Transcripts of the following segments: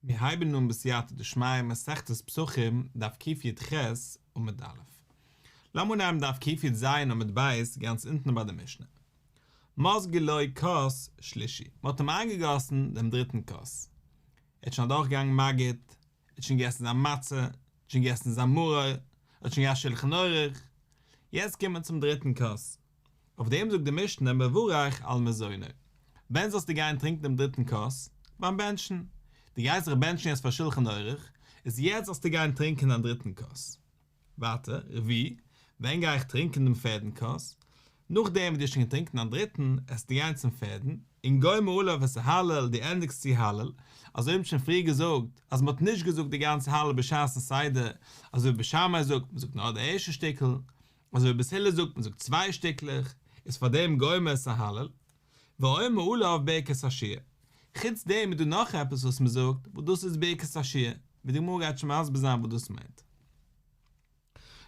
מיר הייבן אן בסייעתא דשמיא מסכת פסחים דף קי"ח עמוד א'. לאמיר אנהייבן דף קי"ז עמוד ב' גאנץ אונטן ביי די משנה. מזגו לו כוס שלישי, מען האט אים איינגעגאסן דעם דריטן כוס. ער האט שוין אדורכגעגאנגען מגיד, ער האט שוין געגעסן זיין מצה, ער האט שוין געגעסן זיין מרור, ער האט שוין געהאט שלחן עורך, יעצט קומט מען צום דריטן כוס. אויף דעם זאגט די משנה מברך על מזונו, ווען זאלסטו גיין טרינקן דעם דריטן כוס? ביים בענטשן, דו גייסט זיך בענטשן יעצט פאר שלחן עורך, איז יעצט זאלסטו גיין טרינקען דיין דריטן כוס. ווייטער, רביעי, ווען גיי איך טרינקען דעם פערדן כוס? נאכדעם וואס דו האסט שוין געטרינקען דיין דריטן, עסטו גיין צום פערדן, און גומר עליו את ההלל, דו ענדיגסט צו הלל, אזוי ווי מ'האט שוין פריער געזאגט, אז מ'האט נישט געזאגט די גאנצע הלל בשעת'ן סדר, אזוי ווי בית שמאי זאגט, מ'זאגט נאר די ערשטע שטיקל, אזוי ווי בית הלל זאגט מען זאגט צוויי שטיקלעך, איז פאר דעם גומר את ההלל, ואומר עליו ברכת השיר. חוץ דעם איז דא נאך עפעס וואס מען זאגט, וואס דאס איז ברכת השיר, ווי די גמרא גייט שוין מסביר זיין וואס דאס מיינט.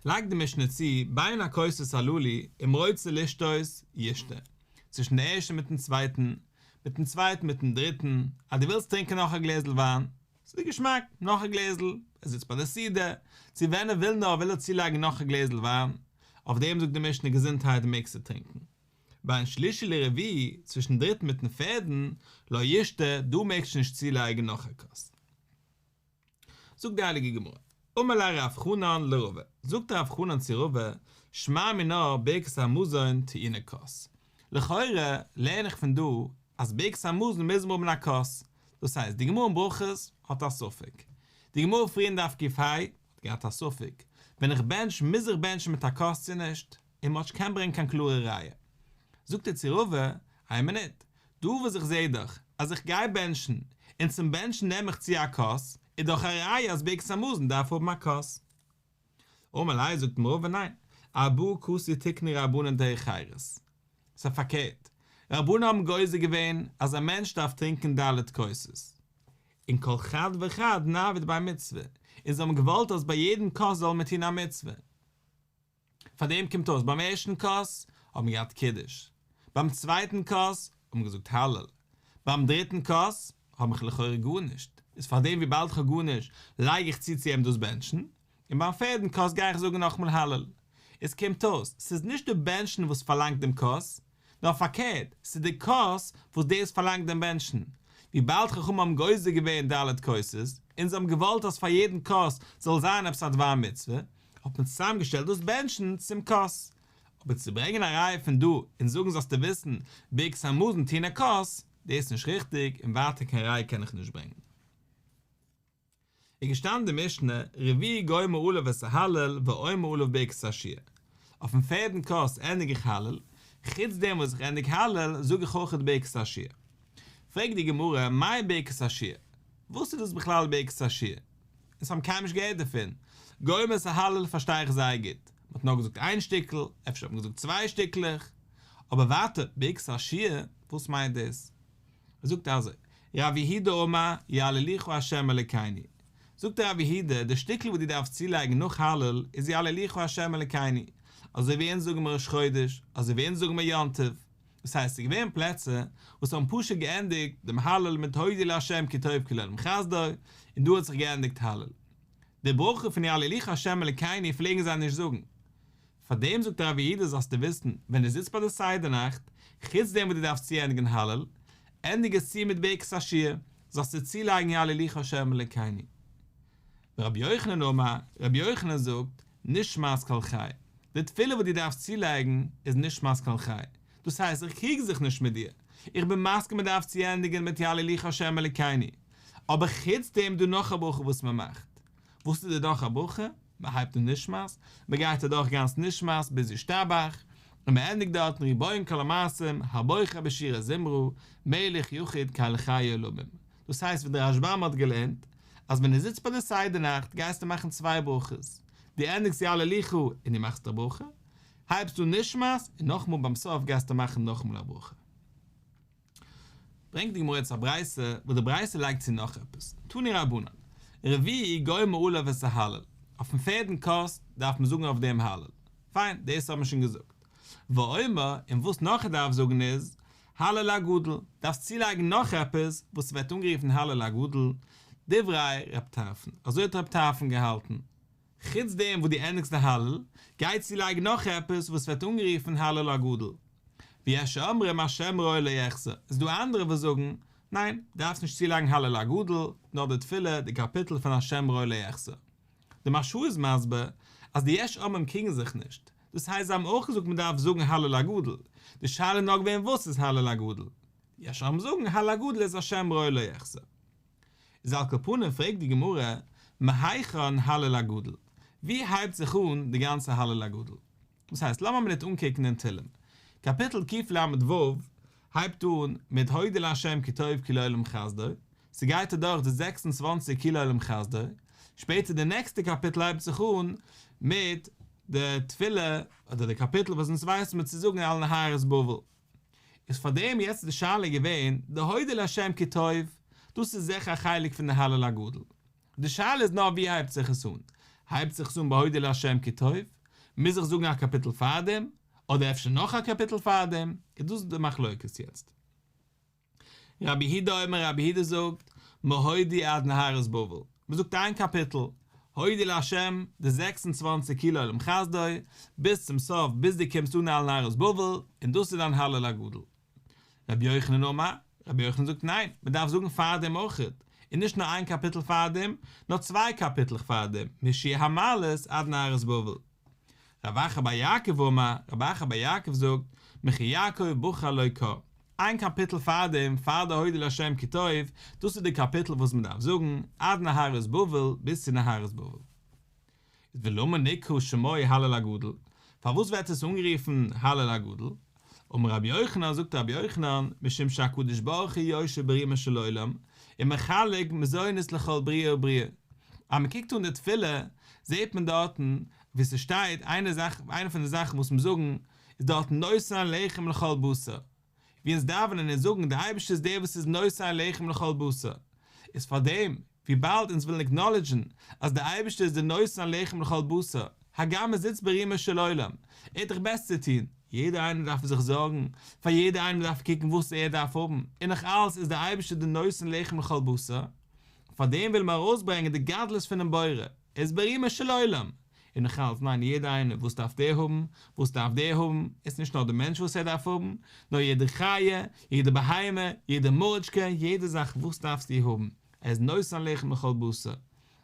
לייגט די משנה צו, בין הכוסות הללו, אם רוצה לשתות, ישתה, צווישן די ערשטע מיטן צווייטן, מיטן צווייטן מיטן דריטן, אז דו ווילסט טרינקען נאך א גלעזל וויין, ס'איז דיר געשמאק, נאך א גלעזל, ער זיצט ביי די סעודה, צו ווען ער וויל נאר וויל ער צולייגן נאך א גלעזל וויין, אויף דעם זאגט די משנה געזונטהייט מעגסטו טרינקען. בין שלישי לרביעי, צווישן דריטן מיטן פערדן, לא ישתה, דא מעגסטו נישט צולייגן נאך א כוס. זאגט די הייליגע גמרא, אמר ליה רב חנן לרבא, זאגט רב חנן צו רבא, שמע מינה ברכת המזון טעונה כוס. לכאורה לערן איך פון דא אז ברכת המזון מוז מען האבן א כוס, דאס הייסט די גמרא אין ברכות האט א ספק, די גמרא פריער אין דף ק"ה האט געהאט א ספק, ווען איך בענטש מוז איך בענטשן מיט א כוס צו נישט, און מ'האט נישט געקענט ברענגען קיין קלארע ראיה. זאגט ער צו רבא, איין מינוט, דא וואס איך זעה דאך אז איך גיי בענטשן, און צום בענטשן נעם איך צו א כוס, איז דאך א ראיה אז ברכת המזון דארף האבן א כוס. אמר ליה זאגט אים רבא ניין, ארבעה כסי תיקנו רבנן דרך חירות. ס'איז פארקערט, רבנן האבן גוזר געווען אז א מענטש דארף טרינקען ד' כוסות, און כל חד וחד נעביד ביה מצוה, און זיי האבן געוואלט אז ביי יעדן כוס זאל מען טון א מצוה. פאר דעם קומט אויס ביים ערשטן כוס האט מען געהאט קידוש, ביים צווייטן כוס האט מען געזאגט הלל, ביים דריטן כוס האב איך לכאורה גארנישט, איז פאר דעם וויבאלד איך האב גארנישט לייג איך צו צו אים דאס בענטשן, און ביים פערדן כוס גיי איך זאגן נאכאמאל הלל. עס קומט אויס, ס'איז נישט די בענטשן וואס פארלאנגט דעם כוס, נאר פארקערט, ס'איז די כוס וואס דאס פארלאנגט דעם בענטשן. וויבאלד חכמים האבן גוזר געווען ד' כוסות, און זיי האבן געוואלט אז פאר יעדן כוס זאל זיין עפעס א דבר מצוה, האט מען צוזאמגעשטעלט דאס בענטשן צום כוס. אבער צו ברענגען א ראיה פון דא און זאגן זאלסטו וויסן ברכת המזון טעונה כוס, דאס איז נישט ריכטיג און ווייטער קיין ראיה קען איך נישט ברענגען. איז געשטאנען די משנה, רביעי גומר עליו את ההלל ואומר עליו ברכת השיר. אויפן פערדן כוס ענדיג איך הלל, חוץ דעם וואס איך ענדיג הלל זאג איך אויך ברכת השיר. פרעגט די גמרא, מאי ברכת השיר? וואס איז דאס בכלל ברכת השיר? אונז האבן קיינמאל נישט געהערט דערפון. גומר את ההלל פארשטיי איך זייער גוט, מען האט נאר געזאגט איין שטיקל, אפשר האט מען געזאגט צוויי שטיקלעך, אבער ווייטער ברכת השיר, וואס מיינט דאס? ער זאגט אזוי, רב יהודה אמר יהללוך ה' אלוקינו, זאגט רב יהודה, די שטיקל וואס דו דארפסט צולייגן נאך הלל איז יהללוך ה' אלוקינו, אזוי ווי אונז זאגן מיר ראש חודש, אזוי ווי אונז זאגן מיר יום טוב, דאס הייסט ס'איז געווען פלעצער וואס האבן פשוט געענדיגט דעם הלל מיט הודו לה' כי טוב כי לעולם חסדו, און דא האט זיך געענדיגט הלל. די ברכה פון יהללוך ה' אלוקינו פלעגן זיי נישט זאגן. פאר דעם זאגט רב יהודה זאלסטו וויסן, ווען דו זיצט ביי די סדר נאכט, חוץ דעם וואס דו דארפסט צוענדיגן הלל, ענדיג עס צו מיט ברכת השיר, זאלסטו צולייגן יהללוך ה' אלוקינו. ורבי יוחנן אמר, רבי יוחנן זאגט, נשמת כל חי, די תפילה וואס דו דארפסט צולייגן איז נשמת כל חי, דאס הייסט איך קריג זיך נישט מיט דיר, איך בין מסכים מען דארף צוענדיגן מיט יהללוך ה' אלוקינו, אבער חוץ דעם איז דא נאך א ברכה וואס מען מאכט, וואס איז די נאך א ברכה? מען הייבט אן נשמת, מען גייט אדורך גאנץ נשמת ביז ישתבח, און מען ענדיגט דארטן רבון כל המעשים, הבוחר בשירה זמרה, מלך יחיד קל חי עולמים. דאס הייסט ווי דער רשב"ם האט געלערנט, אז ווען דו זיצט ביי די סדר נאכט גייסטו מאכן צוויי ברכות, דו ענדיגסט יהללוך און דו מאכסט א ברכה, הייבסט אן נשמת און נאכאמאל ביים סוף גייסטו מאכן נאכאמאל א ברכה. ברענגט די גמרא יעצט א ברייתא וואס די ברייתא לייגט צו נאך עפעס, תנו רבנן, רביעי גומר עליו את ההלל, אויפן פערדן כוס דארף מען זאגן אויף דעם הלל, פיין דאס האט מען שוין געזאגט, ואומר, און וואס נאך ער דארף זאגן איז, הלל הגדול, דארפסט צולייגן נאך עפעס וואס ווערט אנגערופן הלל הגדול. דברי ר' טרפון, אזוי האט ר' טרפון געהאלטן. חוץ דעם וואס דו ענדיגסט די הלל, גיי צולייג נאך עפעס וואס ווערט אנגערופן הלל הגדול. ויש אומרים השם רועי לא אחסר, איז דא אנדערע וואס זאגן, ניין, דארפסט נישט צולייגן הלל הגדול, נאר די תפילה, די קאפיטל פון השם רועי לא אחסר. די מהרש"א איז מסביר אז די יש אומרים קריגן זיך נישט, דאס הייסט זיי האבן אויך געזאגט מען דארף זאגן הלל הגדול, די שאלה איז נאר געווען וואס איז הלל הגדול. די יש אומרים זאגן הלל הגדול איז השם רועי לא אחסר. איז על כל פנים פרעגט די גמרא, מהיכן הלל הגדול? ווי הייבט זיך אן די גאנצע הלל הגדול? דאס הייסט, לאמיר א מינוט אנקוקן אין תהלים, קאפיטל קל"ו הייבט אן מיט הודו לה' כי טוב כי לעולם חסדו, ס'גייט אדורך די 26 כי לעולם חסדו, שפעטער די נעקסטע קאפיטל הייבט זיך אן מיט די תפילה אדער די קאפיטל וואס אונז ווייסן מיר צו זאגן על נהרות בבל. איז פאר דעם יעצט די שאלה געווען, די הודו לה' כי טוב, דאס איז זיכער א חלק פון די הלל הגדול. די שאלה איז נאר ווי הייבט זיך עס אן? הייבט זיך עס אן ביי הודו לה' כי טוב? מוז איך זאגן א קאפיטל פארדעם? אדער אפשר נאך א קאפיטל פארדעם? איז דאס די מחלוקת יעצט. רבי יהודה אומר רבי יהודה זאגט, מהודו עד נהרות בבל, מען זאגט איין קאפיטל, הודו לה' די 26 כי לעולם חסדו, ביז צום סוף ביז דו קומסט אן על נהרות בבל, און דאס איז דיין הלל הגדול. רבי יוחנן אמר, רבי יוחנן זאגט ניין, מען דארף זאגן פארדעם אויכעט, און נישט נאר איין קאפיטל פארדעם, נאר צוויי קאפיטלעך פארדעם, משיר המעלות עד נהרות בבל. רב אחא בר יעקב אמר, רב אחא בר יעקב זאגט, מכי יעקב בחר לו קה, איין קאפיטל פארדעם, פאר די הודו לה' כי טוב, דאס איז די קאפיטל וואס מען דארף זאגן, עד נהרות בבל, ביז צו נהרות בבל. איז ולמה נקרא שמו הלל הגדול, פארוואס ווערט עס אנגערופן הלל הגדול? אמר רבי יוחנן, זאגט רבי יוחנן, משום שהקדוש ברוך הוא יושב ברומו של עולם, ומחלק מזונות לכל בריאה ובריאה. אז מען קוקט אן די תפילה, זעט מען דארטן ווי ס'שטייט, איינע זאך, איינע פון די זאכן וואס מיר זאגן, איז דארטן נותן לחם לכל בשר. ווי אונז דאווענען און זאגן, דער אייבערשטער איז דער וואס איז נותן לחם לכל בשר. איז פארדעם, וויבאלד אונז ווילן עקנאלידזשן אז דער אייבערשטער איז דער נותן לחם לכל בשר, הגם ער זיצט ברומו של עולם, ער האט דאך בעסערס צו טון, יעדער איינער דארף זיך זארגן, פאר יעדער איינעם דארף ער קוקן וואס ער דארף האבן, און נאך אלס איז דער אייבערשטער דער נותן לחם לכל בשר, פאר דעם ווילן מיר ארויסברענגען די גדלות פונעם בורא, ער איז ברומו של עולם, און נאך אלס, ניין יעדער איינער, וואס דארף דער האבן, וואס דארף דער האבן, איז נישט נאר דער מענטש וואס ער דארף האבן, נאר יעדע חיה, יעדע בהמה, יעדע מוראשקע, יעדע זאך וואס דארפסטו האבן, ער איז נותן לחם לכל בשר.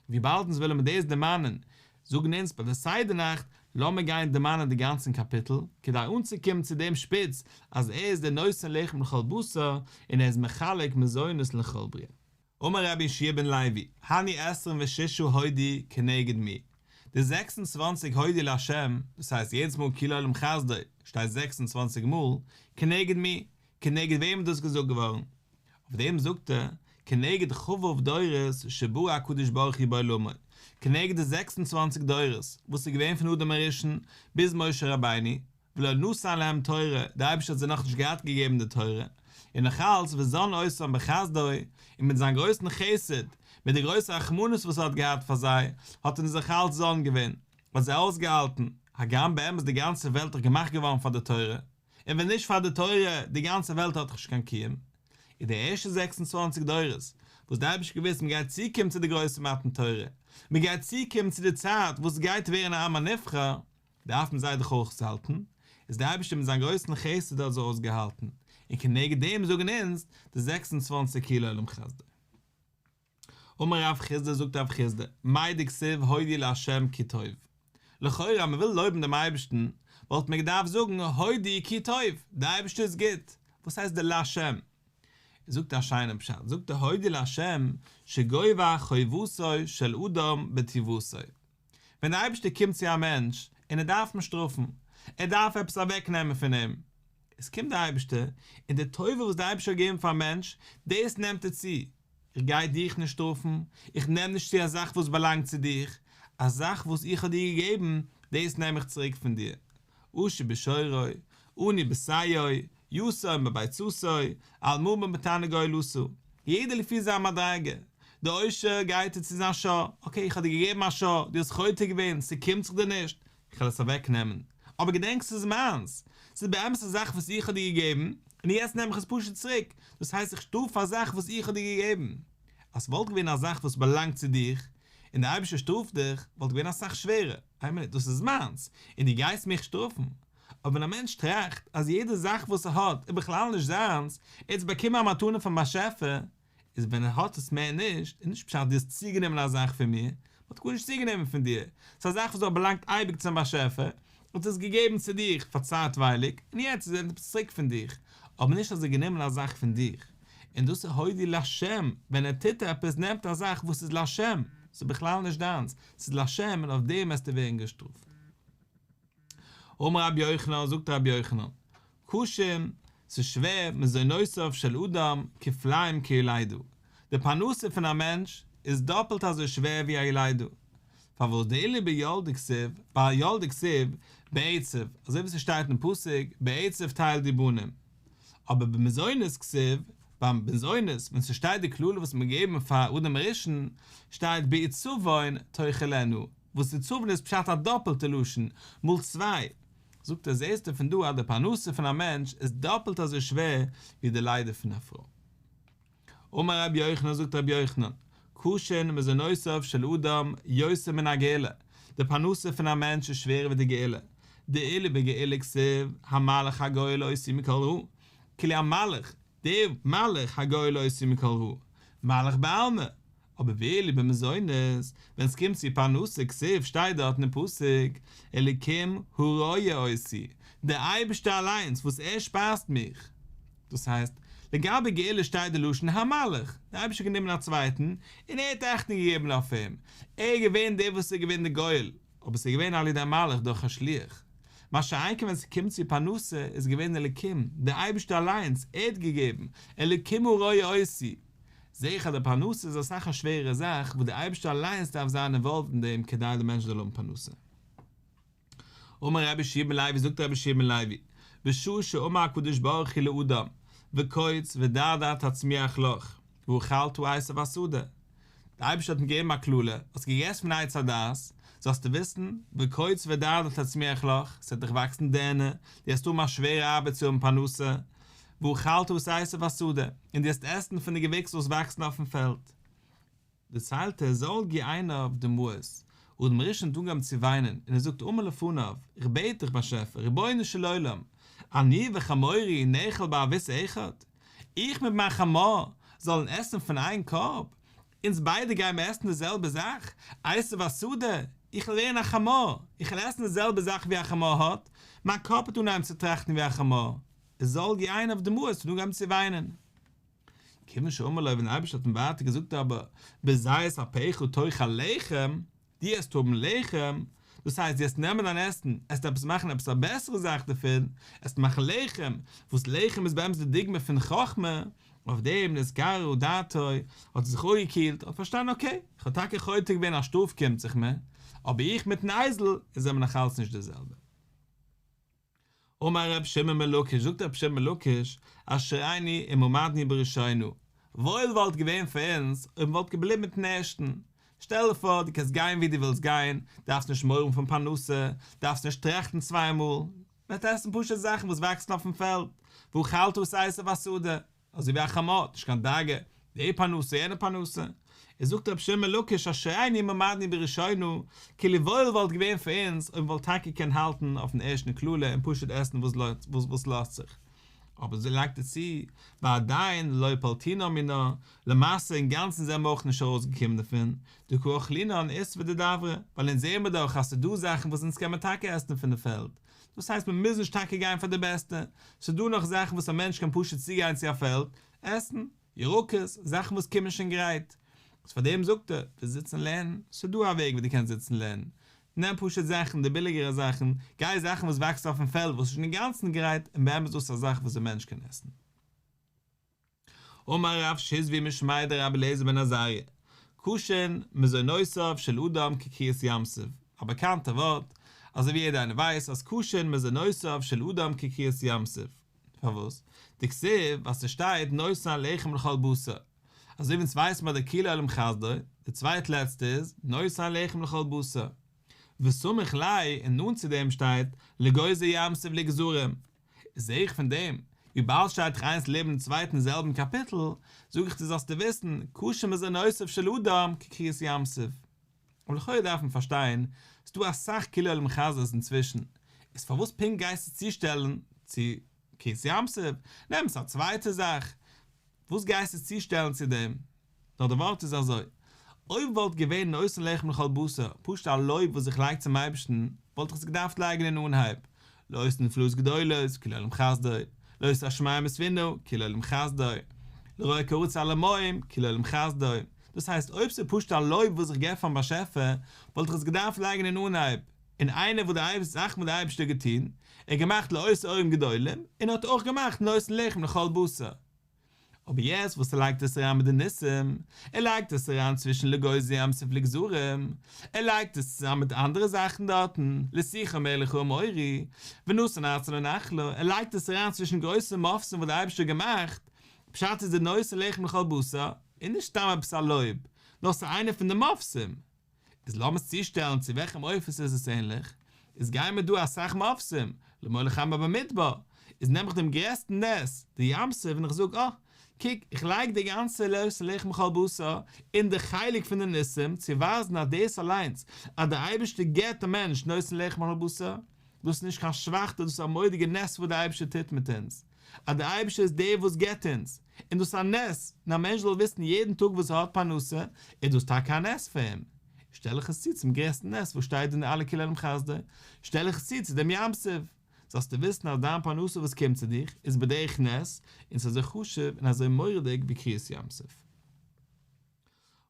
וויבאלד אונז ווילן מיר דאס דערמאנען, זאגן אונז ביי די סדר נאכט, לאמיר גיין דערמאנען די גאנצן קאפיטל, כדי אנצוקומען צו דעם שפיץ אז ער איז דער נותן לחם לכל בשר, און ער איז מחלק מזונות לכל בריאה. אמר רבי יהושע בן לוי, הני עשרים וששה הודו כנגד מי? די 26 הודו לה', דאס הייסט יעדעס מאל כי לעולם חסדו שטייט 26 מאל, כנגד מי? כנגד וועם איז דאס געזאגט געווארן? אויף דעם זאגט ער, כנגד כ"ו דורות שברא הקדוש ברוך הוא בעולמו, כנגד די 26 דורות וואס איז געווען פון אדם הראשון ביז משה רבינו, ולא נתן להם תורה, דער אייבערשטער האט זיי נאכנישט געהאט געגעבן די תורה, און נאך אלץ וזן אותם בחסדו, און מיט זיין גרויסן חסד, מיט די גרויסע רחמנות וואס ער האט געהאט פאר זיי, האט ער זיי אלץ זן געווען, האט זיי אויסגעהאלטן, הגם באמת די גאנצע וועלט איז דאך געמאכט געווארן פאר די תורה, און ווען נישט פאר די תורה, די גאנצע וועלט האט דאך נישט קיין קיום. איז די ערשטע 26 דורות, וואס די אייבערשטער געוואוסט מען גייט צוקומען צו די גרויסע מתן תורה, מען גייט צוקומען צו די צייט וואס עס גייט ווערן א עם הנבחר, דארף מען זיי דאך אויסהאלטן, איז די אייבערשטער מיט זיין גרויסן חסד האט זיי אויסגעהאלטן, און כנגד דעם זאגן אונז די 26 כי לעולם חסדו. אמר רב חסדא זאגט רב חסדא, מאי דכתיב הודו לה' כי טוב. לכאורה אז מען וויל לויבן דעם אייבערשטן, וואלט מען געדארפט זאגן הודו כי טוב, דער אייבערשטער איז גוט, וואס הייסט די לה'? זאגט ער א שיינעם פשט, זאגט ער הודו לה' שגובה חובתו של אדם בטובתו. ווען דער אייבערשטער קומט צו א מענטש און ער דארף אים שטראפן, ער דארף עפעס אוועק נעמען פון אים, עס קומט דער אייבערשטער, און די טובה וואס דער אייבערשטער האט געגעבן פארן מענטש, דאס נעמט ער צו, איך גיי דיך נישט שטראפן, איך נעם נישט צו א זאך וואס באלאנגט צו דיך, א זאך וואס איך האב דיר געגעבן, דאס נעם איך צוריק פון דיר. עשיר בשורו, עני בשאו, יתום בביצתו, אלמנה בתרנגולתה, יעדער לפי זיין מדריגה, דער עושר גייט ער צו זיין שור, אקעי איך האב דיר געגעבן א שור, דו האסט חוטא געווען, ס'קומט זיך דיר נישט, איך וועל עס אוועק נעמען, אבער געדענק ס'איז מיינס, ס'איז באמת א זאך וואס איך האב דיר געגעבן, און יעצט נעם איך עס פשוט צוריק, דאס הייסט איך שטראף פאר א זאך וואס איך האב דיר געגעבן. אז ס'וואלט געווען א זאך וואס באלאנגט צו דיך, און דער אייבערשטער שטראפט דיך, וואלט געווען אסאך שווערער, איין מינוט, דאס איז מיינס, און דו גייסט מיך שטראפן. אבער ווען א מענטש טראכט אז יעדע זאך וואס ער האט איז בכלל נישט זיינס, ער האט עס באקומען א מתנה פון באשעפער, איז ווען ער האט עס מער נישט, איז נישט פשט דו האסט צוגענומען א זאך פון מיר, מען האט גארנישט צוגענומען פון דיר, ס'איז א זאך וואס האט באלאנגט אייביג צום באשעפער, האט עס געגעבן צו דיך פאר צייטווייליג, און יעצט איז עס צוריק פון דיך, אבער נישט אז ער האט גענומען א זאך פון דיך. און דאס איז הודו לה', ווען ער טוט עפעס נעמט ער א זאך וואס איז לה', ס'איז בכלל נישט דיינס, ס'איז לה' און אויף דעם וועסטו ווערן געשטראפט. אמר רבי יוחנן, זאגט רבי יוחנן, קשים, ס'איז שווער, מזונותיו של אדם כפליים כיולדה, די פרנסה פון א מענטש איז דאפלט אזוי שווער ווי א יולדה, פארוואס דאילו בילדה כתיב, ביי ילדה כתיב, בעצב, אזוי ווי ס'שטייט אין פסוק, בעצב תלדי בנים, אבער במזונות כתיב, ביים מזונות, ווען ס'שטייט די קללה וואס מ'האט געגעבן פאר אדם הראשון, שטייט בעצבון תאכלנה, וואס עצבון איז פשט א דאפלטע לשון, מאל צוויי, זאגט ער זעסטו פון דא אז די פרנסה פון א מענטש איז דאפלט אזוי שווער ווי די לידה פון א פרוי. אמר רבי יוחנן זאגט רבי יוחנן, קשין מזונותיו של אדם יותר מן הגאולה, די פרנסה פון א מענטש איז שווערער ווי די גאולה, דאילו בגאולה כתיב, המלאך הגואל אותי מכל רע, כאילו המלאך, דער מלאך הגואל אותי מכל רע, מלאך בעלמא, אבער ואילו במזונות, ווען ס'קומט צו פרנסה כתיב שטייט דארטן אין פסוק, אלקים הרועה אותי, דער אייבערשטער אליינס וואס ער שפייזט מיך. דאס הייסט, לגבי גאולה שטייט די לשון המלאך, דער אייבערשטער האט גענומען א צווייטן און ער האט אכטונג געגעבן אויף אים, ער איז געווען דער וואס איז געווען דער גואל, אבער ס'איז געווען על ידי מלאך דורך א שליח. מה שאין כן ווען ס'קומט צו פרנסה איז געווען אלקים, דער אייבערשטער אליינס, ער האט געגעבן, אלקים הרועה אותי. זעה איך אז די פרנסה איז אסאך א שווערערע זאך וואס דער אייבערשטער אליינס דארף זיין אינוואלווד אין דעם כדי דער מענטש זאל האבן פרנסה. אמר רבי יהושע בן לוי זאגט רבי יהושע בן לוי, בשעה שאמר הקדוש ברוך הוא לאדם, וקוץ ודרדר תצמיח לך, ואכלת עשב השדה, דער אייבערשטער האט אים געגעבן א קללה, האסט געגעסן פון עץ הדעת, זאלסטו וויסן, וקוץ ודרדר תצמיח לך, ס'וועט דיך וואקסן דערנער, דו וועסט האבן א שווערע ארבעט צו האבן פרנסה, ואכלת את עשב השדה, און דו וועסט עסן פון די געוויקס וואס וואקסן אויפן פעלד. דערציילט ער, זלגו עיניו דמעות, אדם הראשון האט אנגעהויבן צו וויינען, און ער זאגט אמר לפניו, איך בעט דיך באשעפער, רבונו של עולם, אני וחמורי נאכל באבית אחד? איך מיט מיין חמור זאלן עסן פון איין קארב? אונז ביידע גייען מיר עסן די זעלבע זאך, עשב השדה, איך וועל ווערן א חמור, איך וועל עסן די זעלבע זאך ווי א חמור האט, מיין קאפ וועט אנהייבן צו טראכטן ווי א חמור, איז זלגו עיניו דמעות און אנגעהויבן צו וויינען. כיוון שאמר לו ווען דער אייבערשטער האט אים ווייטער געזאגט אבער בזעת אפיך תאכל לחם, דו העסט האבן לחם, דאס הייסט דו העסט נעמען דיין עסן, העסט עפעס מאכן עפעס א בעסערע זאך דערפון, העסט מאכן לחם, וואס לחם איז באמת די דוגמא פון חכמה, אויף דעם נתקררה דעתו, האט ער זיך אפגעקילט, האט פארשטאנען אקעי, איך האב טאקע חוטא געווען א שטראף קומט זיך מיר, אבער איך מיטן אייזל, אונז זעמער נאכאלץ נישט די זעלבע. אמר ר' שמעון בן לקיש, זאגט ר' שמעון בן לקיש, אשרינו אם עמדנו בראשונה, וואויל וואלט געווען פאר אונז אויב מ'וואלט געבליבן מיטן ערשטן, שטעל דיר פאר דו קענסט גיין וואו דו ווילסט גיין, דארפסט נישט מורא האבן פון פרנסה, דארפסט נישט טראכטן צוויי מאל, מ'וועט עסן פשוט זאכן וואס וואקסן אויפן פעלד, ואכלת את עשב השדה, אזוי ווי א חמור האט נישט קיין דאגה, די פרנסה יענע פרנסה. איז זאגט רבי שמעון בן לקיש אשרינו אם עמדנו בראשונה, כאילו וואויל וואלט געווען פאר אונז אויב מ'וואלט טאקע געקענט האלטן אויפן ערשטן קללה און פשוט עסן וואס וואס לאזט זיך. אבער אזוי לייגט ער צו, ועדיין לא פלטינן מינה, למעשה אינגאנצן זעמער אויך נישט ארויסגעקומען דערפון, דקא אכלינן עיסבא דדברא, ווייל אונז זעמער דאך אז ס'דא זאכן וואס אונז קען מען טאקע עסן פון די פעלד, דאס הייסט מען מוז נישט טאקע גיין פאר די בעסטע, ס'איז דא נאך זאכן וואס א מענטש קען פשוט צוגיין צו א פעלד, עסן, ירקות, זאכן וואס קומען שוין גרייט. איז פאר דעם זאגט ער, ווילסט זיצן לערנען, ס'איז דא א וועג ווי דו קענסט זיצן לערנען, נעם פשוט זאכן, די ביליגערע זאכן, גיי זאכן וואס וואקסט אויפן פעלד וואס איז שוין אינגאנצן גרייט, און באמת איז דאס א זאך וואס די מענטש קען עסן. אמר רב שיזבי משמיה דרבי אליעזר בן עזריה, קשין מזונותיו של אדם כקריעת ים סוף, א באקאנטע ווארט, אזוי ווי יעדער איינער ווייסט אז קשין מזונותיו של אדם כקריעת ים סוף, פארוואס? דכתיב, ווייל ס'שטייט נותן לחם לכל בשר, אזוי ווי אונז ווייסן ביי די כי לעולם חסדו, די צווייט לעצטע איז, נותן לחם לכל בשר. וסמיך ליה, און נאנט צו דעם שטייט, לגוזר ים סוף לגזרים. זעה איך פון דעם, וויבאלד שטייט דאך איינס לעבן דעם צווייטן אין זעלבן קאפיטל, זאג איך דיר זאלסטו וויסן, קשה מזונותיו של אדם כקריעת ים סוף. אבער לכאורה דארף מען פארשטיין, ס'דא אסאך כי לעולם חסדו'ס אינצווישן, איז פארוואס פונקט גייסטו צושטעלן צו קריעת ים סוף, נעם עס א צווייטע זאך, וואס גייסטו צושטעלן צו דעם? נאר די ווארט איז אזוי, אויב וואלט געווען נותן לחם לכל בשר, פשוט א לויב וואס איך לייג צום אייבערשטן, וואלט איך עס געדארפט לייגן אין אנהייב, לעושה נפלאות גדולות, כי לעולם חסדו, לעושה השמים בתבונה, כי לעולם חסדו, לרוקע הארץ על המים, כי לעולם חסדו. דאס הייסט אויב ס'איז פשוט א לויב וואס איך געב פארן באשעפער, וואלט איך עס געדארפט לייגן אין אנהייב, אין איינע וואס די אייבערשטער זאכן וואס די אייבערשטער האט געטון, ער האט געמאכט לעושה אורים גדולים, און ער האט אויך געמאכט נותן לחם לכל בשר. אבער יעצט וואס ער לייגט עס אריין מיט די ניסים, ער לייגט עס אריין צווישן לגוזר ים סוף לגזרים, ער לייגט עס צוזאם מיט אנדערע זאכן דארטן, לסיחון מלך האמורי, ונתן ארצו לנחלה, ער לייגט עס אריין צווישן גרויסע מופתים וואס דער אייבערשטער האט געמאכט, פשט איז די נותן לחם לכל בשר, איז נישט סתם עפעס א לויב, נאר ס'איז איינע פון די מופתים. איז לאמיר עס צושטעלן צו וועלכע מופת איז עס ענליך, איז גייען מיר דא אסאך מופתים, למוליך עמו במדבר, איז נעם איך דעם גרעסטן נס, די ים סוף, און איך זאג אה, קוק, איך לייג די גאנצע נותן לחם לכל בשר אין די חלק פון די ניסים צו ווייזן אז דאס אליינס אז דער אייבערשטער געבט א מענטש נותן לחם לכל בשר, דאס איז נישט קיין שוואכטע, דאס איז א מורא'דיגע נס וואס דער אייבערשטער טוט מיט אונז. אז דער אייבערשטער איז דער וואס געבט אונז, און דאס איז א נס, און א מענטש זאל וויסן יעדן טאג וואס ער האט פרנסה, איז דאס טאקע א נס פאר אים. שטעל איך עס צו צום גרעסטן נס וואס שטייט אין אלע כי לעולם חסדו, שטעל איך עס צו צו דעם ים סוף, זאלסטו וויסן אז דיין פרנסה וואס קומט צו דיך איז בדרך נס, און ס'איז אזוי חשוב און אזוי מורא'דיג ווי קריעת ים סוף.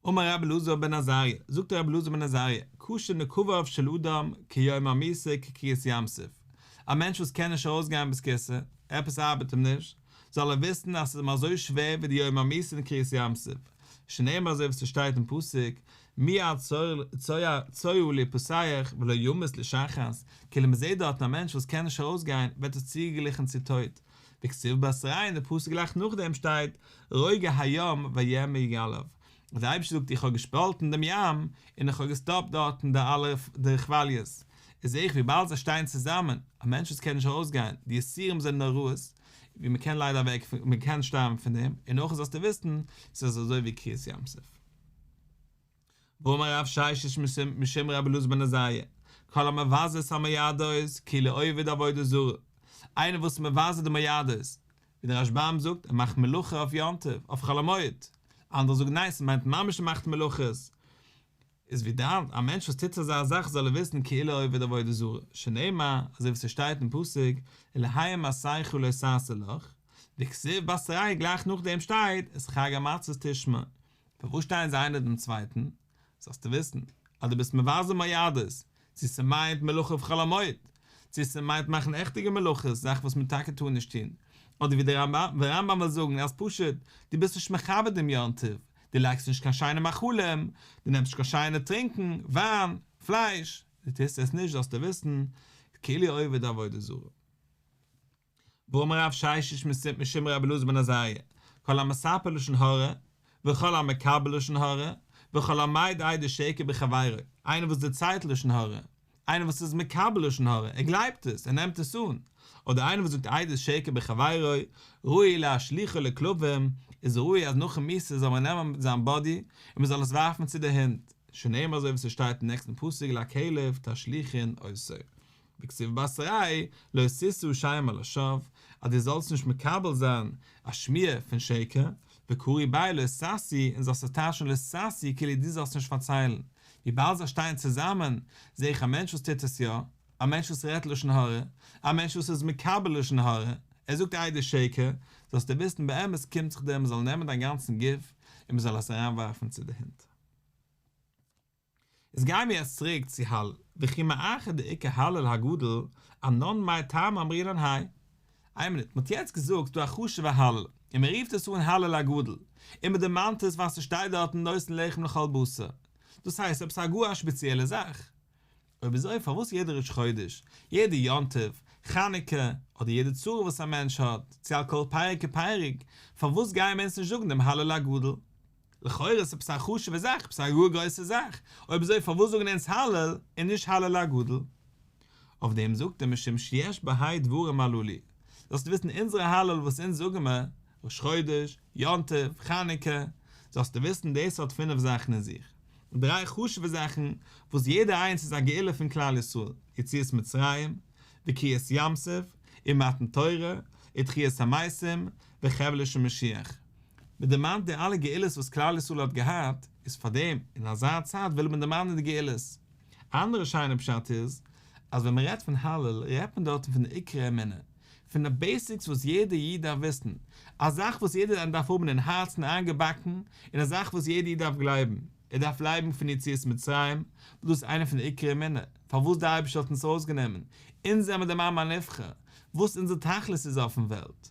אמר רבי אלעזר בן עזריה, זאגט רבי אלעזר בן עזריה, קשה נקביו של אדם כיום המיתה כקריעת ים סוף, א מענטש וואס קען נישט ארויסגיין בית הכסא, עפעס ארבעט אים נישט, זאל ער וויסן אז ס'איז אים אזוי שווער ווי די יום המיתה און קריעת ים סוף, שנאמר אזוי ווי ס'שטייט אין פסוק, מועד צואה להפתח ולא ימות לשחת, כאילו מ'זעט דארטן א מענטש וואס קען נישט ארויסגיין ווערט עס צוגעגליכן צו טויט, וכתיב בתריה אין די פסוק גלייך נאכדעם שטייט רוגע הים ויהמו גליו, אז דער אייבערשטער זאגט איך האב געשפאלטן דעם ים און איך האב געסטאפט דארטן די אלע די כוואליעס, איז זעה איך וויבאלד זיי שטייען צוזאמען, א מענטש וואס קען נישט ארויסגיין, די יסורים זענען נוראות, ווי מען קען ליידער אוועק מען קען שטארבן פון דעם, און אויך זאלסטו וויסן, ס'איז אזוי ווי קריעת ים סוף. ואמר רב ששת משום רבי אלעזר בן עזריה, כל המבזה את המועדות כאילו עובד עבודה זרה, איינער וואס איז מבזה די מועדות, ווי דער רשב"ם זאגט, ער מאכט מלאכה אויף יום טוב, אויף חול המועד, אנדערע זאגן ניין ס'מיינט ממש ער מאכט מלאכות, איז ווי דאן, א מענטש וואס טוט אזא זאך זאל ער וויסן כאילו עובד עבודה זרה, שנאמר, אזוי ווי ס'שטייט אין פסוק, אלהי מסכה לא תעשה לך, וכתיב בתריה גלייך נאכדעם שטייט, את חג המצות תשמור, פארוואס שטייען זיי איינער דעם צווייטן? זאלסטו וויסן אז דו ביסט מבזה מועדות, צו ס'מיינט מלאכה אויף חול המועד, צו ס'מיינט מאכן עכטיגע מלאכות, זאכן וואס מען טאקע טאר נישט טון, אדער ווי דער רמב"ם וויל זאגן אז פשוט, דו ביסט נישט מכבד דעם יום טוב, דו לייגסט נישט קיין שיינע מאכלים, דו נעמסט נישט קיין שיינע טרינקען, וויין, פלייש, דו טוסט עס נישט זאלסטו וויסן, כאילו עובד עבודה זרה. ואמר רב ששת משום רבי אלעזר בן עזריה, כל המספר לשון הרע, וכל המקבל לשון הרע, וכל המעיד עדות שקר בחבירו, איינער וואס דערציילט לשון הרע, איינער וואס איז מקבל לשון הרע, ער גלייבט עס, ער נעמט עס אן, אדער איינער וואס זאגט עדות שקר בחבירו, ראוי להשליכו לכלבים, איז ראוי אז נאכן מיתה זאל מען נעמען זיין באדי און מען זאל עס ווארפן צו די הינט, שנאמר אזוי ווי ס'שטייט אין נעקסטן פסוק לכלב תשליכון אותו. וכתיב בתריה, לא תשא שמע לשווא, אז דו זאלסט נישט מקבל זיין א שמועה פון שקר, וקרי ביה לא תשיא, און זאלסט עס טייטשן לא תשיא כאילו דו זאלסט נישט פארציילן. וויבאלד זיי שטייען צוזאמען, זע איך א מענטש וואס טוט עס יא, א מענטש וואס רעדט לשון הרע, א מענטש וואס איז מקבל לשון הרע, ער זאגט עדות שקר, זאלסטו וויסן באמת קומט זיך דיר מען זאל נעמען דיין גאנצן גוף און מען זאל עס אריינווארפן צו די הינט. איז גייען מיר יעצט צוריק צו הלל, וכי מאחר דאיכא הלל הגדול, אנן מאי טעמא אמרינן האי. איין מינוט, מ'האט יעצט געזאגט ס'דא א חשוב'ע הלל, און מ'רופט עס אן הלל הגדול, און מ'דערמאנט עס ווייל ס'שטייט דארטן נותן לחם לכל בשר. דאס הייסט עפעס א גאר א שפעציעלע זאך. אויב אזוי פארוואס יעדע ראש חודש, יעדע יום טוב, חנוכה, אדער יעדע צרה וואס א מענטש האט, צו על כל פרק ופרק, פארוואס גייען מיר אונז נישט זאגן דעם הלל הגדול? לכאורה איז עפעס א חשוב'ע זאך, עפעס א גאר גרויסע זאך, אויב אזוי פארוואס זאגן אונז הלל און נישט הלל הגדול? אויף דעם זאגט ער משום שיש בה' דברים הללו. זאלסטו וויסן אונזערע הלל וואס אונז זאגן מיר, ראש חודש, יום טוב, חנוכה, זאלסטו וויסן דאס האט פינף זאכן אין זיך, דריי חשוב'ע זאכן וואס יעדע איינס איז א גאולה פון כלל ישראל, יציאת מצרים, וקריעת ים סוף, און מתן תורה, ותחיית המתים, וחבלו של משיח. מען דערמאנט די אלע גאולות וואס כלל ישראל האט געהאט, איז פארדעם אין אזא צייט וויל מען דערמאנען די גאולות. א אנדערע שיינע פשט איז, אז ווען מען רעדט פון הלל רעדט מען דארטן פון די עיקרי אמונה, פון די בעיסיקס וואס יעדער איד דארף וויסן, א זאך וואס יעדער איינער דארף האבן אין הארצן איינגעבאקן, און א זאך וואס יעדער איד דארף גלייבן. ער דארף גלייבן פון יציאת מצרים, וואס דאס איז איינע פון די עיקרי אמונה, פארוואס דער אייבערשטער האט אונז ארויסגענומען, אונז זעמער דעם עם הנבחר, וואס אונזער תכלית איז אויפן וועלט.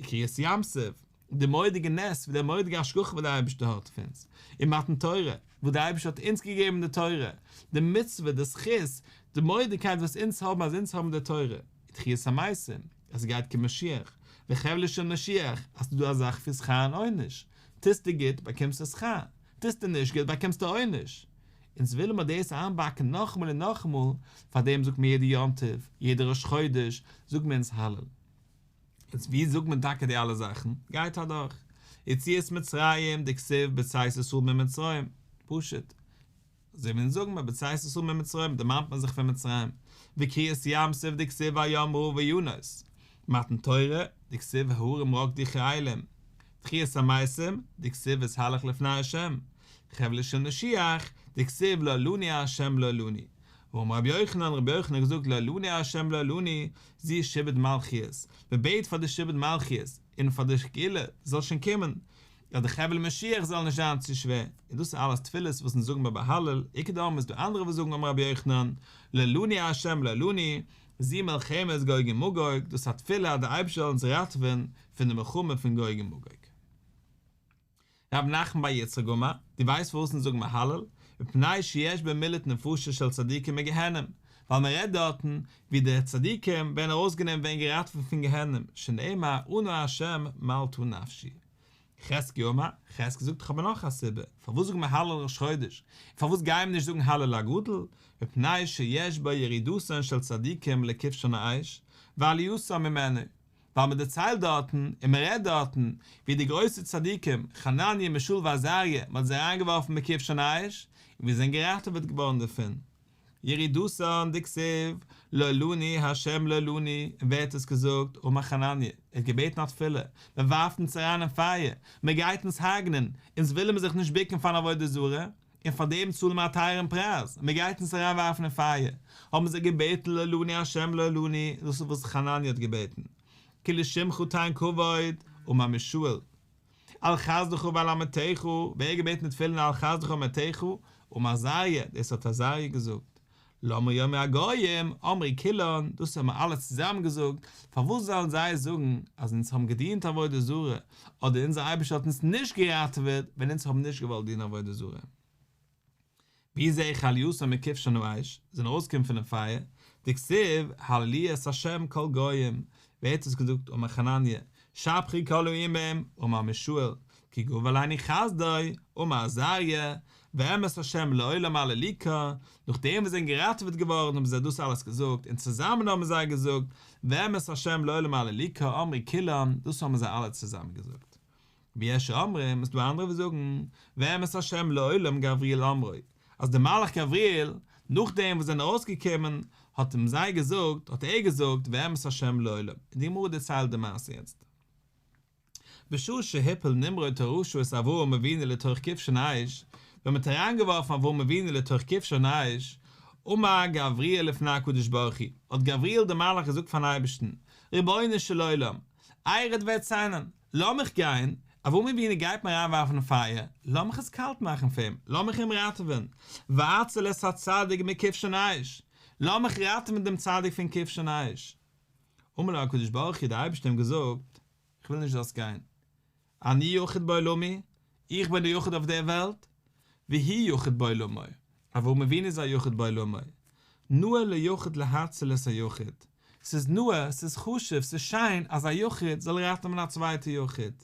קריעת ים סוף, די מורא'דיגע נס, ווי די מורא'דיגע השגחה וואס דער אייבערשטער האט אויף אונז, און מתן תורה, וואס דער אייבערשטער האט אונז געגעבן די תורה, די מצוה, די זכות, די מורא'דיגקייט וואס אונז האבן אז אונז האבן די תורה, ותחיית המתים, אז ס'גייט קומען משיח, וחבלו של משיח, אז ס'איז דא א זאך פון שכר און עונש, טוסטו גוט באקומסטו שכר, טוסטו נישט גוט באקומסטו עונש. אונז ווילן מיר דאס איינבאקן נאכאמאל און נאכאמאל, פארדעם זאגט מען יעדע יום טוב, יעדע ראש חודש, זאגט מען אונז הלל. יעצט ווי זאגט מען טאקע די אלע זאכן? גייט אדורך יציאת מצרים דכתיב בצאת ישראל ממצרים, פשוט, אזוי ווי אונז זאגן מיר בצאת ישראל ממצרים דערמאנט מען זיך פון מצרים, וקריעת ים סוף דכתיב הים ראה וינוס, מתן תורה דכתיב ההרים רקדו כאילים, תחיית המתים דכתיב התהלך לפני ה', חבלו של משיח דכתיב לא לנו ה' לא לנו, ואמר רבי יוחנן, רבי יוחנן האט געזאגט לא לנו ה' לא לנו, זו שעבוד מלכיות, מען בעט פאר די שעבוד מלכיות, און פאר די גאולה זאל שוין קומען, אז די חבלי משיח זאל נישט זיין צו שווער, און דאס איז אלעס תפילות וואס אונז זאגן מיר ביי הלל, איכא דאמרי איז דא אנדערע וואס זאגן אמר רבי יוחנן, לא לנו ה' לא לנו, זו מלחמת גוג ומגוג, דאס איז א תפילה אז דער אייבערשטער זאל אונז ראטעווען פון די מלחמה פון גוג ומגוג. רב נחמן בר יצחק אמר, דו ווייסט פארוואס אונז זאגן מיר הלל? מפני שיש בו מילוט נפשות של צדיקים מגיהנום, ווייל מען רעדט דארטן ווי די צדיקים ווערן ארויסגענומען ווערן געראטעוועט פון גיהנום, שנאמר אנא ה' מלטה נפשי. חזקיה אמר, חזקיה זאגט איך האב נאך א סיבה, פארוואס זאגן מיר הלל ראש חודש, און פארוואס גייען מיר נישט זאגן הלל הגדול, מפני שיש בו ירידתן של צדיקים לכבשן האש, ועלייתן ממנו, ווייל מען דערציילט דארטן און מען רעדט דארטן ווי די גרויסע צדיקים חנניה מישאל ועזריה, מען האט זיי אריינגעווארפן בכבשן האש, און ווי זיי זענען געראטעוועט געווארן דערפון. ירידתן דכתיב לא לנו ה' לא לנו, און ווער האט עס געזאגט? אמר חנניה, ער האט געבעטן א תפילה, מען ווארפט אונז אריין אין פייער, מען גייט אונז הרג'נען, אונז ווילן מיר זיך נישט בוקן פארן עבודה זרה, און פאר דעם צאלן מיר א טייערן פרייז, מען גייט אונז אריין ווארפן אין פייער, האבן זיי געבעטן לא לנו ה' לא לנו, דאס איז וואס חנניה האט געבעטן, כי לשמך תן כבוד, אמר מישאל, על חסדך ועל אמתך, ווער האט געבעטן די תפילה על חסדך ואמתך, אמר עזריה, דאס האט עזריה געזאגט, למה יאמרו הגויים, אמרו כולן, דאס האבן אלע צוזאמען געזאגט, פארוואס זאלן זיי זאגן אז אונז האבן געדינט עבודה זרה, אדער אונזער אייבערשטער האט אונז נישט געראטעוועט ווען אונז האבן נישט געוואלט דינען עבודה זרה. ווי זעה איך עלייתן מכבשן האש, זענען ארויסגעקומען פונעם פייער, דכתיב הללוהו את ה' כל גוים, ווער האט עס געזאגט אמר חנניה, שבחו כל האומים, אמר מישאל, כי גבר עלינו חסדו, אמר עזריה, ואמת ה' לעולם הללוקה, נאכדעם וואס זיי זענען געראטעוועט געווארן האבן זיי דאס אלעס געזאגט, און צוזאמען האבן זיי געזאגט, ואמת ה' לעולם הללוקה, אמרו כולן, דאס האבן זיי אלע צוזאמען געזאגט. ויש אומרים, איז דא אנדערע וואס זאגן, ואמת ה' לעולם גבריאל אמרו, אז דער מלאך גבריאל, נאכדעם וואס זיי זענען ארויסגעקומען, האט אים זיי געזאגט, האט ער געזאגט, ואמת ה' לעולם. און די גמרא דערציילט די מעשה יעצט. בשעה שהפיל נמרוד הרשע את אברהם אבינו לתוך כבשן האש, ווען מ'האט אריינגעווארפן אברהם אבינו לתוך כבשן האש, אמר גבריאל לפני הקדוש ברוך הוא, האט גבריאל דער מלאך געזאגט פארן אייבערשטן, רבונו של עולם, ארד ואצילן, לאמיך גיין, אברהם אבינו גייט מען אריינווארפן אין פייער, לאמיך עס קאלט מאכן פאר אים, לאמיך אים ראטעווען, ואציל את הצדיק מכבשן האש, לאמיך ראטעווען דעם צדיק פון כבשן האש. אמר לו הקדוש ברוך הוא, דער אייבערשטער האט אים געזאגט, איך וויל נישט זאלסט גיין, אני יחיד בעולמי, איך בין דער יחיד אויף דער וועלט, והוא יחיד בעולמו, אברהם אבינו איז א יחיד בעולמו, נאה ליחיד להציל את היחיד, ס'איז נאה, ס'איז חשוב, ס'איז שיין אז א יחיד זאל ראטעווען א צווייטע יחיד.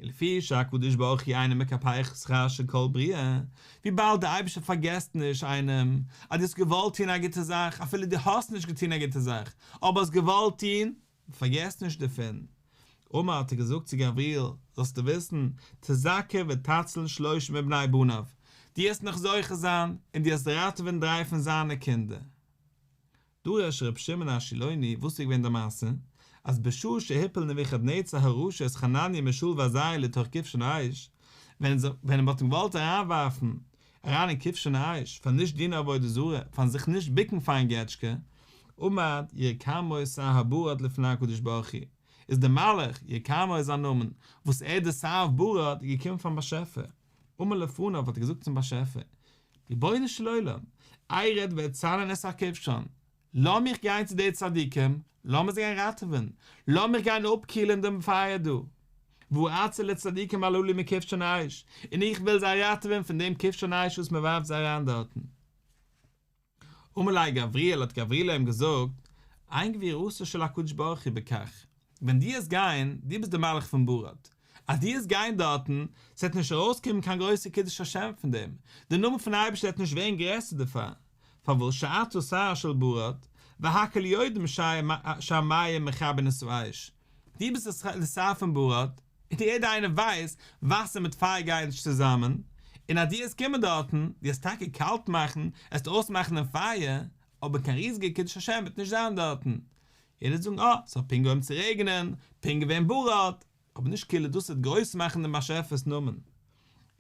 ולפי שהקדוש ברוך הוא אינו מקפח שכר של כל בריה, וויבאלד דער אייבערשטער פארגעסט נישט איינעם אז דו האסט געוואלט טון א גוטע זאך אפילו דו האסט נישט געטון א גוטע זאך, אבער האסט געוואלט טון, פארגעס נישט דערפון. אמר האט ער געזאגט צו גבריאל, זאלסטו וויסן, תזכה ותציל שלושה מבני בניו, דו העסט נאך זוכה זיין און דו העסט ראטעווען דריי פון זיינע קינדער. דרש ר' שמעון השילוני, וואס איז געווען די מעשה? אז בשעה שהפיל נבוכדנצר הרשע את חנניה מישאל ועזריה לתוך כבשן האש, ווען ווען מ'האט אים געוואלט אריינווארפן אריין אין כבשן האש פארן נישט דינען עבודה זרה, פארן זיך נישט בוקן פארן געטשקע, עמד ירקמאי שר הברד לפני הקדוש ברוך הוא, איז דער מלאך, ירקמאי איז זיין נאמען, וואס ער איז דער שר הברד, איז געקומען פארן באשעפער, אמר לפניו האט ער געזאגט צום באשעפער, רבונו של עולם, ארד ואצנן את הכבשן, לאמיך גיין צו די צדיקים, לאמיר זיי גיין ראטעווען, לאמיך גיין אפקילען דעם פייער דא, ואציל לצדיקים הללו מכבשן האש, און איך וויל זיי ראטעווען פון דעם כבשן האש וואס מען ווארפט זיי אריין דארטן. אמר ליה גבריאל האט גבריאל אים געזאגט, אין גבורתו של הקדוש ברוך הוא בכך, ווען דו העסט גיין, דו ביסט דער מלאך פון ברד, אז דו העסט גיין דארטן, ס'וועט נישט ארויסקומען קיין גרויסע קידוש השם פון דעם, דער נאמען פון אייבערשטער וועט נישט ווערן גרעסער דערפאר, פארוואס שאתה שר של ברד, והכל יודעים שהמים מכבין את האש, דו ביסט דער שר פון ברד, און יעדער איינער ווייסט, וואסער מיט פייער גייען נישט צוזאמען, און אז דו העסט קומען דארטן, דו העסט טאקע קאלט מאכן, העסט אויסמאכן דעם פייער, אבער קיין ריזיגע קידוש השם וועט נישט זיין דארטן. יעדער וועט זאגן, אה, ס'האט פונקט אנגעהויבן צו רעגענען, פונקט געווען ברד, אבער נישט כאילו דאס וועט גרויס מאכן דעם באשעפער'ס נאמען.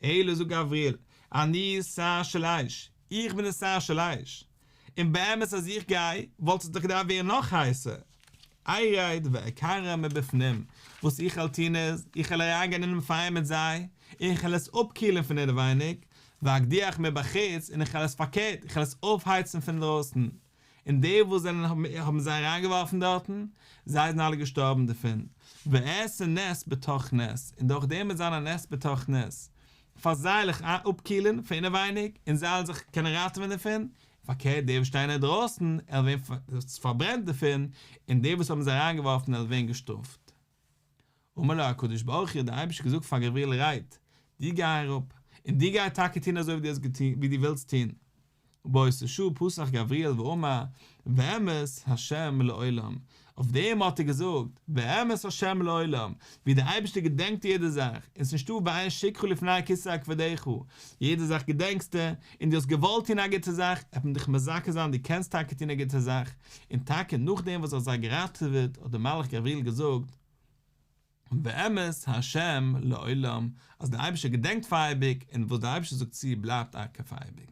אלא זאגט גבריאל, אני שר של אש, איך בין דער שר של אש, און באמת אז איך גיי, וואלט עס דאך געדארפט ווערן נאך הייסער. ארד ואקרר מבפנים, וואס איך וועל טון איז, איך וועל אריינגיין אינעם פייער מיט זיי, און איך וועל עס אפקילן פון אינעווייניג, ואקדיח מבחוץ, און איך וועל עס פארקערט, איך וועל עס אויפהייצן פון דרויסן. און די וואס זענען האבן זיי אריינגעווארפן דארטן, זיי זענען אלע געשטארבן דערפון, ואעשה נס בתוך נס, און דורך דעם וועט זיין א נס בתוך נס, פאר זיי וועל איך אפקילן פון אינעווייניג, און זיי וועלן זיך קענען ראטעווען דערפון, פארקערט די וואס שטייען אינדרויסן, עלן ווערן פארברענט דערפון, און די וואס האבן זיי אריינגעווארפן עלן ווערן געשטראפט. אמר לו הקדוש ברוך הוא האט דער אייבערשטער געזאגט פאר גבריאל רד, דו גיי אראפ, און דו גיי טאקע טון אזוי ווי דו האסט געטון, ווי דו ווילסט טון. ובאותה שעה פתח גבריאל ואמר, ואמת ה' לעולם, אויף דעם האט ער געזאגט, ואמת ה' לעולם, ווי דער אייבערשטער געדענקט יעדע זאך, און ס'נישטא ואין שכחה לפני כסא כבודך, יעדע זאך געדענקסטו, און דו האסט געוואלט טון א גוטע זאך, וועט מען דיך מזכה זיין דו קענסט טאקע טון א גוטע זאך, און טאקע נאכדעם וואס ער האט זיי געראטעוועט האט דער מלאך גבריאל געזאגט, ואמת ה' לעולם, אז דער אייבערשטער געדענקט פאר אייביג, און וואס דער אייבערשטער זאגט צו בלייבט טאקע פאר אייביג.